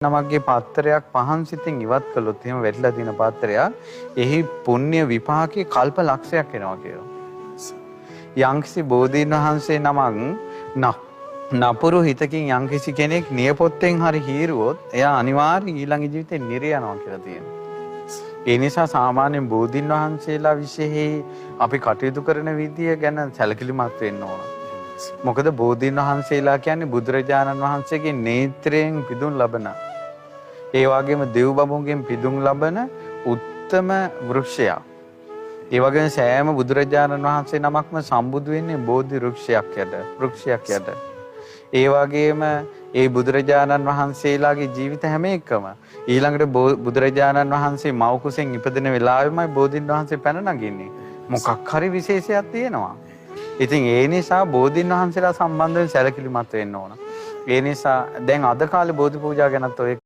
නමක්ගේ පාත්‍රයක් පහන් සිතින් ඉවත් කළොත් එහෙම වැටිලා තියෙන පාත්‍රයක් එහි පුණ්‍ය විපාකේ කල්ප ලක්ෂයක් එනවා කියලා. යම්කිසි බෝධීන් වහන්සේ නමක් නපුරු හිතකින් යම්කිසි කෙනෙක් නියපොත්තෙන් හරි හීරුවොත් එයා අනිවාර්යෙන් ඊළඟ ජීවිතේ නිරය යනවා කියලා තියෙනවා. ඒ නිසා සාමාන්‍යයෙන් බෝධීන් වහන්සේලා විශේෂයි අපි කටයුතු කරන විදිය ගැන සැලකිලිමත් වෙන්න ඕන. මොකද බෝධීන් වහන්සේලා කියන්නේ බුදුරජාණන් වහන්සේගේ නේත්‍රයෙන් පිදුම් ලබන, ඒ වගේම දෙව් බඹුන්ගෙන් පිදුම් ලබන උත්තම වෘක්ෂයක්. ඒ වගේම සෑම බුදුරජාණන් වහන්සේ නමක්ම සම්බුදු වෙන්නේ බෝධි වෘක්ෂයක් යට. ඒ වගේම ඒ බුදුරජාණන් වහන්සේලාගේ ජීවිත හැම එකම ඊළඟට බුදුරජාණන් වහන්සේ මව් කුසෙන් ඉපදෙන වෙලාවෙමයි බෝධීන් වහන්සේ පැන නගින්නේ. මොකක් හරි විශේෂයක් තියෙනවා. ඉතින් ඒ නිසා බෝධීන් වහන්සේලා සම්බන්ධයෙන් සැලකිලිමත් වෙන්න ඕන. ඒ නිසා දැන් අද කාලේ බෝධි පූජා ගැනත් ඔය